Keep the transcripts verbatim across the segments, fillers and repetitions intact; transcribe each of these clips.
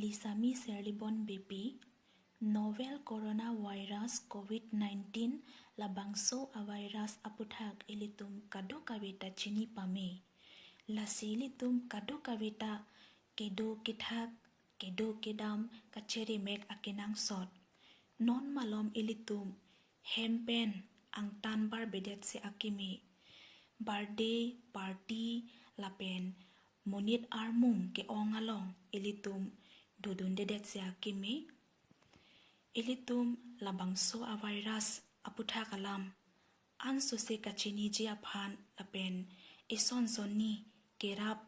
Lisami Serlibon Beypi, novel coronavirus covid nineteen labangso a-virus aputhak ilitum kadokave ta chini pame. Lasi ilitum kadokave ta kedo kethak, kedo kedam kacheremek akenangsot. Non malom ilitum hem pen angtan barbedet si akimi. Birthday party lapen monit armung ke-ong along ilitum dodundedet si akimi. Ilitum labangso a-virus aputhak alam ansose kachiniji aphan lapen ison sonni kerap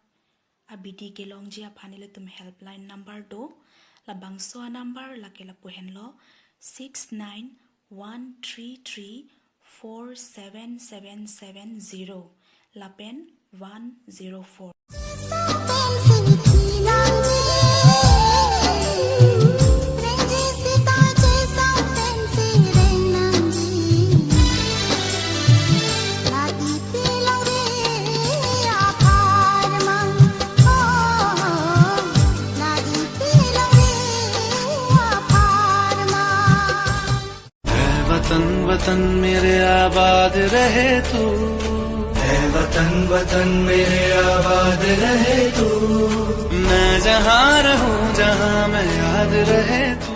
abidi kelongji aphan ilitum helpline number do. Labangso a-number lake lapu henlo, six nine one three three four seven seven seven zero lapen one zero four. है वतन, वतन मेरे आबाद रहे तू। है वतन, वतन मेरे आबाद रहे तू। मैं जहाँ रहूँ, जहाँ मैं याद रहे तू।